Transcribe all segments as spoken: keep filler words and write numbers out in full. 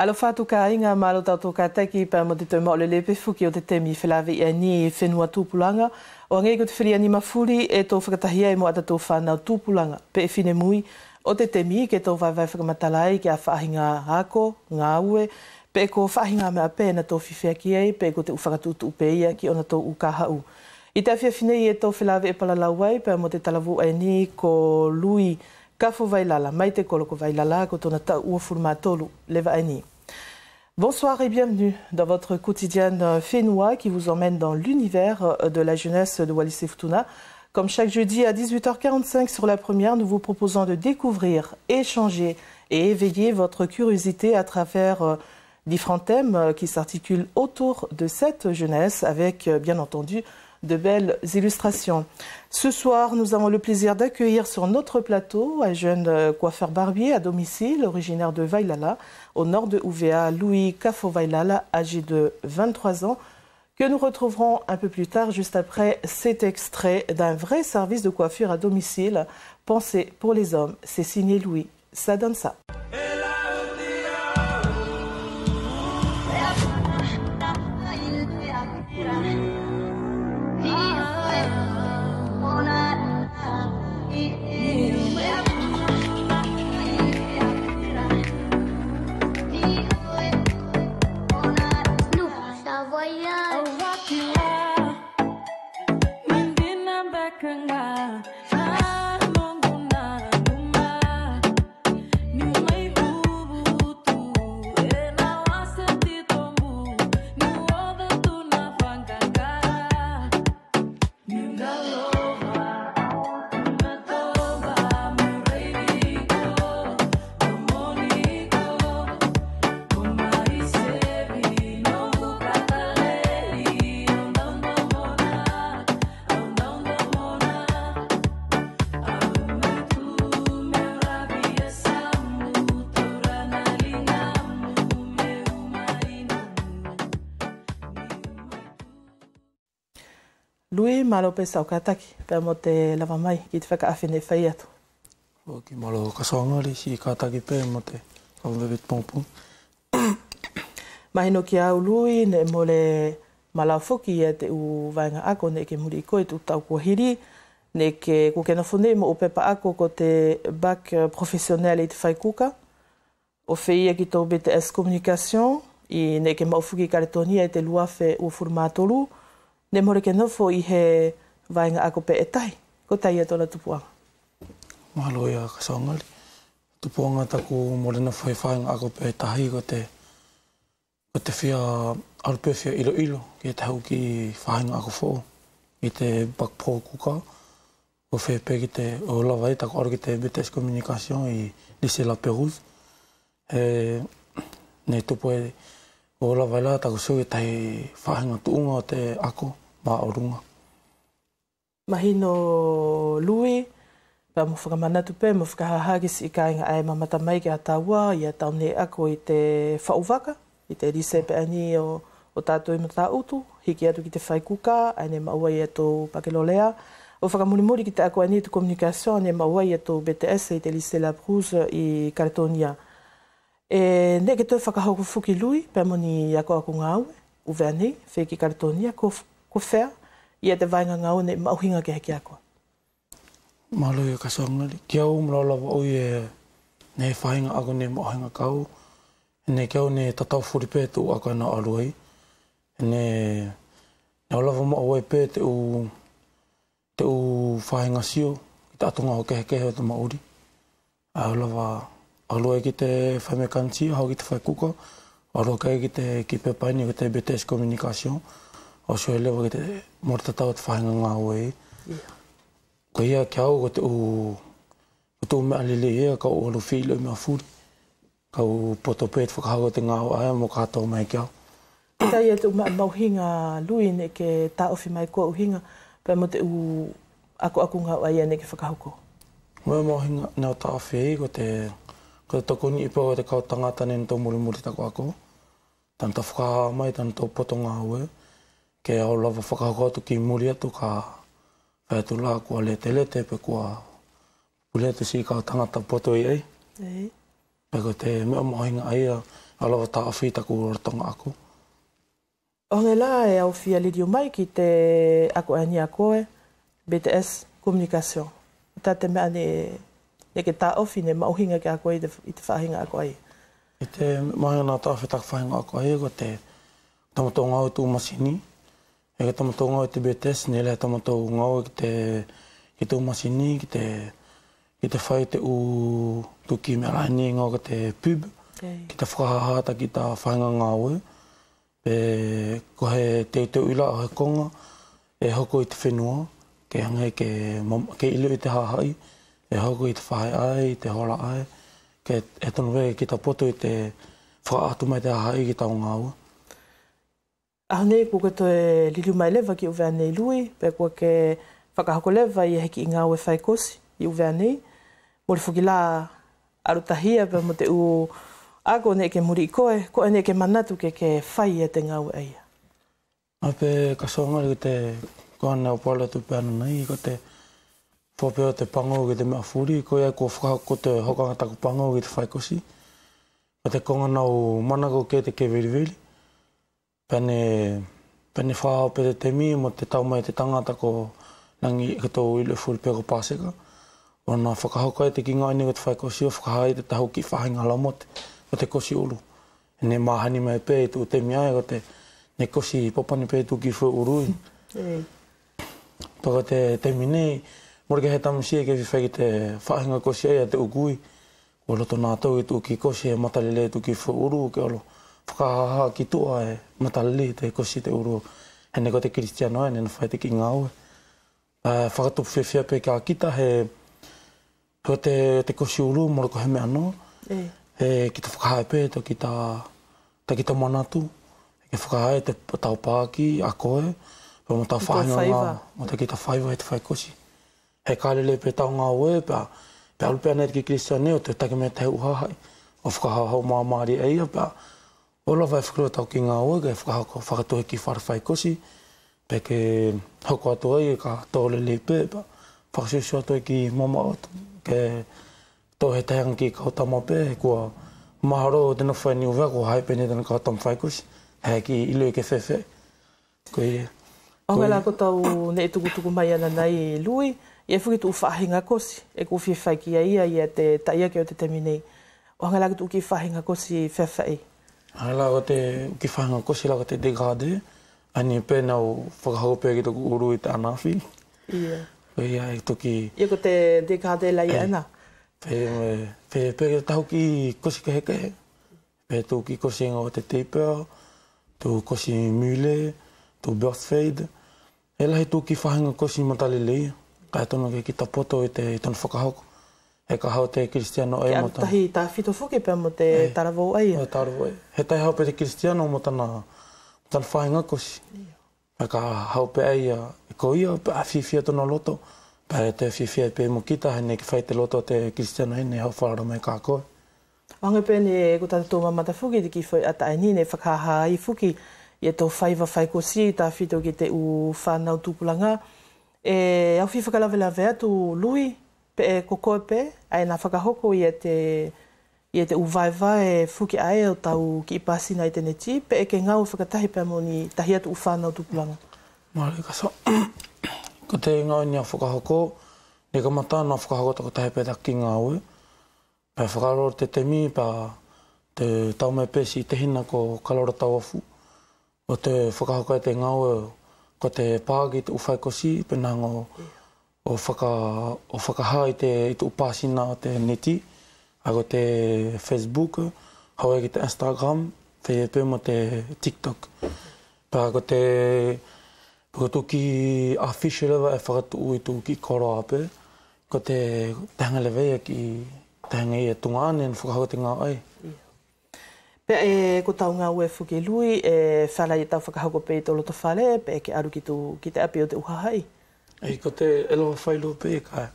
Alofa atu kāiga, mālō tatou kātaki pea mo te toe maʻolelo pe foki ʻo te temi felāveʻi ʻaeni, fenua tupulaga. ʻO hagē ko te feliani mafuli ʻe tou fakatahi ai mo ʻatatou fānau tupulaga peʻe finemui, ʻo te temi ke tou vaevae fakamatala ai ki ʻa faʻahiga ako, gāue, peʻe ko faʻahiga meʻa pe ʻe natou fifia ki ai, peʻe ko te ʻu fakatuʻutuʻu pe ia ki ʻonatou ʻu kahaʻu. ʻI te afiafi nei ʻe tou felāveʻi palalau ai pea mo te talavou ʻaeni ko Lui Kafo Vailala, mai te kolo ko Vailala, ko tona taʻu uafulu mā tolu leva ʻaeni. Bonsoir et bienvenue dans votre quotidienne, euh, fenua qui vous emmène dans l'univers, euh, de la jeunesse de Wallis et Futuna. Comme chaque jeudi à dix-huit heures quarante-cinq sur La Première, nous vous proposons de découvrir, échanger et éveiller votre curiosité à travers, euh, différents thèmes, euh, qui s'articulent autour de cette jeunesse avec, euh, bien entendu, de belles illustrations. Ce soir, nous avons le plaisir d'accueillir sur notre plateau un jeune, euh, coiffeur barbier à domicile, originaire de Vailala, au nord de Uvea, Lui Kafo Vailala, âgé de vingt-trois ans, que nous retrouverons un peu plus tard, juste après cet extrait d'un vrai service de coiffure à domicile, pensé pour les hommes. C'est signé Lui. Ça donne ça. Lui, mālō pe siʻau kātaki pea mo te lava mai ki te fakaafe neʻe fai atu. ʻOkei, mālō Kasoagali siʻi kātaki pe mo te lava mai ki te pogipogi. Mahino kia au Lui, neʻe mole malau foki ia te ʻu vaega ako neʻe ke muli ʻi koe ʻi te ʻu taʻu kua hili, neʻe ke, kua ke nofo nei mo ʻu pepa ako ko te bac, eh, professionnel ʻi te fai kuka. ʻO feia ki tou B T S communication, ʻi neʻe ke maʻu foki ʻi Kaletonia ʻi te lua afe uafulu mā tolu, neʻe mole ke nofo ʻi he vaega ako pe ʻe tahi, kotea tona tupuʻaga? Mālō ia Kasoagali. Tupuʻaga taku mole nofo he vaega ako pe ʻe tahi ko te, ko te fia alu pe fia iloilo ki te hau ki vaega ako foʻou ʻi te bac pro kuka. ʻO feia pe ki te, ʻo lava ai taku alu ki te B T S communication ʻi Lycée La Pérouse. He neʻe tupu ai ʻo lava ai la taku sio ki te tahi faʻahiga tuʻuga ʻo te ako māʻoluga. Mahino Lui, pea mo fakamanatu pe mo fakahaha ki siʻi kaiga ʻae ʻe mamata mai kia taua ia tau neʻe ako ʻi te faʻu vaka ʻi te lycée pe ʻaeni ʻo, ʻo tatou ʻi Matāʻutu, hiki atu ki te fai kuka, ʻae neʻe maʻu ai ia tou pakelolea. ʻO fakamulimuli ki te ako ʻaeni ʻi te communication, ʻae neʻe maʻu ai ia tou B T S ʻi te Lycée La Pérouse ʻi Kaletonia. ʻE neʻe ke toe fakahoko foki Lui, pea mo ni akoako gaue ʻi ʻUvea nei, feia ki Kaletonia, ko, ko fea ia te vaega gaue neʻe maʻuhiga ke hiki ako? Mālō ia Kasoagali. Kia au mo lau lava ʻo ʻi ʻe neʻe faʻahiga ako neʻe maʻuhiga kia au. Neʻe kia au neʻe tatau fuli pe te ʻu ako ʻae neʻe au alu ai. Neʻe, neʻe au lava maʻu ai pe te ʻu, te ʻu faʻahiga sio ki te ʻatu gaue kehekehe ʻo te maʻuli. ʻAe au lava alu ai ki te fai mekanisia, hau ki te fai kuka, alu ake ai ki te, ki pepa ʻaeni ko te B T S communication, ʻo sio ai leva ki te mole tatau te faʻahiga gaue. Ia. Koia kia au ko te ʻu, ko te ʻu meʻa lelei ia kau alu fili ʻo meʻa fuli. Kau poto pe te fakahoko te gaue ʻae mo katoa mai kia au. Kotea ia te ʻu meʻa maʻuhiga Lui neʻe ke taʻofi mai koe ʻuhiga pea mo te ʻu akoako gaue ʻaia neʻe ke fakahoko? Meʻa maʻuhiga neʻe au taʻofi ai ko te, ko te tokoni pe ko te kau tagata neʻe natou mulimuli taku ako. Tanatou fakaha mai tanatou poto gaue ke au lava fakahoko atu ki muli atu ka fai atu la kua letelete pe kua pule atu siʻi kau tagata poto ʻi ai. Ei. Pea ko te meʻa maʻuhiga ʻaia, ka lava taʻofi taku lolotoga ako. ʻO hage la ʻe au fia liliu mai ki te ako ʻaeni ʻa koe, B T S Communication. ʻE ʻi ai te meʻa neʻe, neʻe ke taʻofi neʻe maʻuhiga kia koe ʻi te, ʻi te faʻahiga ako ʻaia? ʻI te maʻuhiga neʻe taʻofi taku faʻahiga ako ʻaia ko te tamatou gaue ʻi tuʻu masini. ʻE ko tamatou gaue ʻi te B T S neʻe la ʻe tamatou gaue ki te, ki tuʻu masini, ki te, ki te fai te ʻu tuʻu kiʻi meʻa la ʻaeni gaue ko te pub, ki te fakahaha taki ta faʻahiga gaue. Pe ko he teuteuʻi la ʻo he koga ʻe hoko ʻi te fenua, ke hage ke ma-, ke ʻiloʻi te hahaʻi ʻe hoko ʻi te faʻahi ʻae, ʻi te hola ʻae, ke, ʻe tonu pe ke kita poto ʻi te fakaʻatu mai te hahaʻi ki tau gaue. ʻAho nei kua ke toe liliu mai leva ki ʻUvea nei Lui, pea kua ke fakahoko leva ia he kiʻi gaue fai kosi ʻi ʻUvea nei. Mole foki la alu tahi ia pea mo te ʻu ako neʻe ke muliʻi koe, koʻe neʻe ke manatu ke, ke fai ia te gaue ʻaia. ʻA pe ka soga ki te koga neʻe au pale atu pe ʻanai, ko te fua pe ʻo te pago ki te meʻa fuli, koia kua fakahoko te hokaga taku pago ki te fai kosi. Ko te koga neʻe au manako ke te ke veliveli. Pea neʻe, pea neʻe fakahaha pe te temi mo te tau mai te tagata ko lagi ke tou ʻilo fuli pe ko Paseka. ʻO na fakahoko ai te kiʻi gaue ʻaeni ko te fai kosi ʻo fakaha ai te tahu kiʻi faʻahiga lamote, ko te kosi ʻulu. Neʻe mahani mai pe ʻi tuʻu temi ʻae ko te, neʻe kosi papani pe ʻi tuʻu kiʻi fue ʻulu ʻi. Pea ko te temi nei, mole ke he tamasiʻi ke fia fai ki te faʻahiga kosi ʻaia ʻa te ʻu kui. Kua loto natou ʻi tuʻu kiʻi kosi he matalelei ʻi tuʻu kiʻi fue ʻulu ke olo fakahaha ki tuʻa ʻe matalelei te kosi te ʻulu. He neʻe ko te kilisitiano ʻae neʻe na fai te kiʻi gaue. ʻE fakatupu fiafia pe kia kita he ko te, te kosi ʻulu mole ko he meʻa noa. He kita fakaha pe to kita, to kita manatu. Ke fakaha e te tau paki ʻa koe pea mo tau faʻahiga gaue mo to kita faiva he te fai kosi. He ka lelei pe tau gaue pea, pea alu pe ʻanai te kiʻi kilisitiano ʻo te taki mai te ʻu hahaʻi ʻo fakahaohao mamalie ʻaia pea ʻo lava ʻe fakaloa tau kiʻi gaue ke fakahoko fakatuʻu he kiʻi fale fai kosi pe ke hoko atu ai ka to lelei pe pea fakasiosio atu ai ki mamaʻo atu ke to he tahi age kiʻi kau tama pe he kua mahalo te nofo ʻi ʻUvea kua hahaʻi pe nei tana kau tama fai kosi he kiʻi ʻilo ʻi ke feafeaʻi. Koia. ʻO hage la ko tau neʻe tukutuku mai ʻanai Lui, ʻi ai foki tuʻu faʻahiga kosi ʻe kua fia fai kia ia ia te taʻiake ʻo te temi nei. ʻO hage la ko tuʻu kiʻi faʻahiga kosi feafeaʻi? ʻO hage la ko te kiʻi faʻahiga kosi la ko te dégradé, ʻaeni pe neʻe au fakahoko pe ki toku ʻulu ʻi te ʻanafi. Ia. Koia ʻe toki. Ia ko te dégradé la ia ʻaena. Pe, pe, pe tahu kiʻi kosi kehekehe. Pe tuʻu kiʻi kosi ʻae ko te taper, tuʻu kosi mule, tuʻu burst fade. ʻE lahi tuʻu kiʻi faʻahiga kosi matalelei, kaʻe tonu ke kita poto ʻi te, ʻi tona fakahoko. He ka haʻu te kilisitiano ʻae mo tana. Tahi tafito foki pea mo te talavou ʻaia. Mo te talavou ʻaia. He tahi haʻu pe te kilisitiano mo tana, mo tana faʻahiga kosi. Pea ka haʻu pe ʻaia ko ia pea fiafia tona loto. Pea ʻe fiafia pe mo kita he neʻe ke fai te loto ʻo te kilisitiano he neʻe haʻu falala mai kia koe. ʻO hage pe neʻe ko tatatou mamata foki ʻi te kiʻi foʻi ʻata ʻaeni neʻe fakahaha ai foki ia tou faiva fai kosi tafito ki te ʻu fanau tupulaga. ʻE au fia fakalavelave atu Lui, pe ʻe ko koe pe ʻae neʻe fakahoko ia te ia te ʻu vaevae foki ʻae ʻo tau kiʻi pasina ʻi te neti, pe ʻe ke gaue fakatahi pea mo ni tahi atu ʻu fanau tupulaga. Malie ka sa. Ko te gaue neʻe au fakahoko, neʻe kamata neʻe au fakahoko taku tahi pe taku kiʻi gaue. Pea fakalolo te temi pea te tau mai pe siʻi tehina ko Kalolo Tauafu. ʻO te fakahoko e te gaue ko te paki te ʻu fai kosi pe nago ʻo faka, ʻo fakaha ʻi te, ʻi te ʻu pasina ʻo te neti, ʻae ko te Facebook, haʻu ai ki te Instagram, feia pe mo te TikTok. Pea ko te, ko tuʻu kiʻi affiche leva ʻe fakatuʻu ʻi tuʻu kiʻi koloa pe, ko te, te hage leva ia kiʻi, te hage ia tuga ʻae neʻe fakahoko te gaue ʻaia. Pea ʻe ko tau gaue foki Lui ʻe feala ia tau fakahoko pe ʻi tou loto fale pe ʻe ke alu ki tuʻu ki te ʻapi ʻo te ʻu hahaʻi? ʻEi ko te ʻe lava fai loa pe ka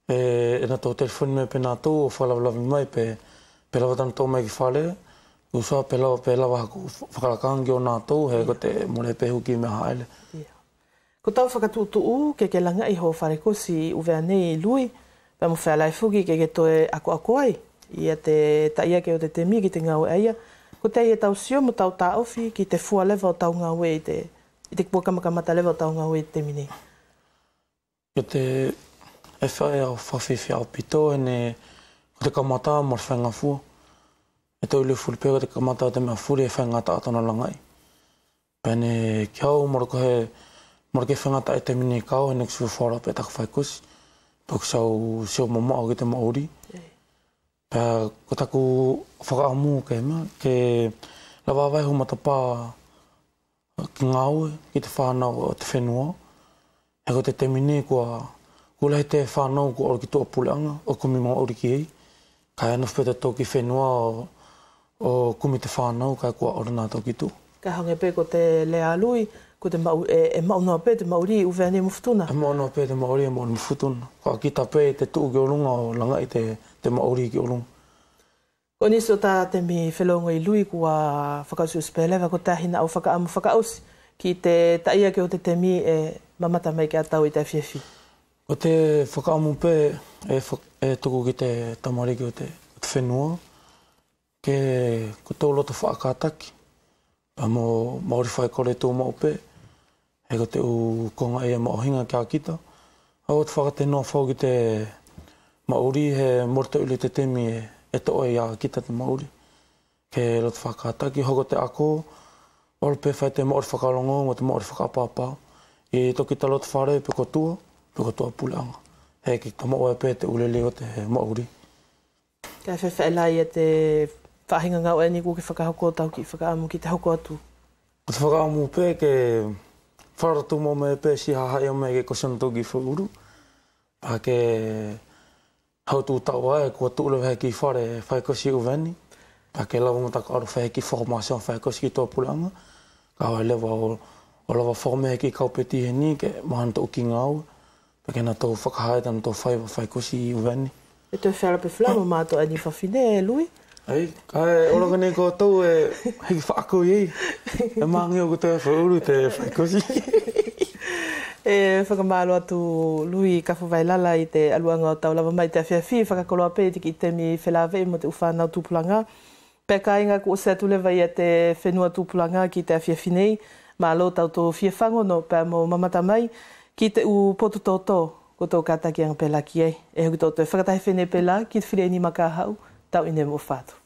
ʻe, ʻe natou telefoni mai pe natou ʻo fakalavelave mai pe, pe lava tanatou ʻomai ki fale, ʻu soa pe lava, pe lava haku fakalaka age ʻo natou he ko te mole pe huki meʻa haʻele. Ko tau fakatuʻutuʻu ke ke lagaʻi ho fale kosi ʻi ʻUvea nei Lui, pea mo feala foki ke ke toe akoako ai ia te taʻiake ʻo te temi ki te gaue ʻaia. Kotea ʻe tau sio mo tau taʻofi ki te fua leva ʻo tau gaue ʻi te, ʻi te kua kamakamata leva ʻo tau gaue ʻi te temi nei? Ko te, ʻe fai au fakafiafia ʻaupito ʻi he, ko te kamata mo te faiga fua. ʻE tou iloʻi fuli pe ko te kamata ʻo te meʻa fuli ʻe faigataʻa tona lagaʻi. Pea neʻe ki au mole ko he, mole ke faigataʻa ʻi te temi nei kau he neʻe kua fuafua pe taku fai kosi. Pea kua au sio mamaʻo ki te maʻuli. Pea ko taku fakaʻamu ke meʻa, ke lava ʻo vaeʻi hau matapā ki gaue ki te fanau ʻo te fenua. He ko te temi nei kua, kua lahi te fanau kua olo ki tuʻa puleʻaga ʻo kumi maʻuli ki ai. Kaʻe nofo pe te toki fenua ʻo, ʻo kumi te fanau kaʻe kua olo natou ki tuʻa. Kaʻe hage pe ko te lea a Lui, ko te maʻu-, ʻe, ʻe maʻu noa pe te maʻuli ʻi ʻUvea nei mo Futuna. ʻE maʻu noa pe te maʻuli ʻe maʻu mo Futuna. Kua kita pe te tuʻu ki ʻoluga ʻo lagaʻi te, te maʻuli ki ʻoluga. Ko nisi ʻo ta temi felogoʻi Lui kua fakaʻosiʻosi pe leva, kotea hina ʻau fakaʻamu fakaʻosi ki te taʻiake ʻo te temi ʻe mamata mai kia tau ʻi te afiafi? Ko te fakaʻamu pe ʻe fa-, ʻe tuku ki te tamaliki ʻo te, ʻo te fenua, ke ko tou loto fakakataki pea mo maʻuli faikole tuʻumaʻu pe. He ko te ʻu koga ia maʻuhiga kia kita. ʻAua te fakatenoa fau ki te maʻuli he mole tou iloʻi te temi ʻe, ʻe toʻo ia kita te maʻuli. Ke loto fakakataki, hoko te ako, olo pe fai te maʻuli fakalogo mo te maʻuli fakaʻapaʻapa ʻi toki ta loto fale pe ko tuʻa, pe ko tuʻa puleʻaga. He ke ta maʻu ai pe te ʻu lelei ʻo te maʻuli. Kaʻe feafeaʻi la ia te faʻahiga gaue ʻaeni kua ke fakahoko ʻo tau kiʻi fakaʻamu ki te hoko atu? Ko te fakaʻamu pe ke fala tuʻumaʻu mai pe siʻi hahaʻi ʻaumai ke kosi ʻonatou kiʻi feʻulu. Pea ke hau tuʻu taʻu ʻae kua tuʻu leva he kiʻi fale fai kosi ʻi ʻUvea nei. Pea ke lava mo taku ʻalu fai he kiʻi formation fai kosi ki tuʻa puleʻaga. Kaʻe ʻaua leva ʻo, ʻo lava former he kiʻi kaupeti heni ke maʻu hanatou kiʻi gaue. Pea ke natou fakaha tanatou faiva fai kosi ʻi ʻUvea nei. ʻE toe feala pe fula mo matou ʻaeni fafine, Lui? ʻAi, kaʻe olo age nei koutou ʻe hiki faʻaku ʻi ai. ʻE magi ʻo koutou feʻulu te fai kosi. ʻE fakamalo atu Lui Kafuvailala ʻi te ʻaluʻaga ʻo tau lava mai ʻi te afiafi, fakakoloa pe ʻi te kiʻi temi felaveʻi mo te ʻu fanau tupulaga. Pea kaiga kua ʻosi atu leva ia te fenua tupulaga ki te afiafi nei. Malo tautou fia fagono pea mo mamata mai ki te ʻu potu toto ko tou katakiʻaga pe la ki ai. ʻE hoki tou toe fakatahi fenei pe la ki te fili ʻaeni Makahaʻu, tau ʻi henei mo ʻofa atu.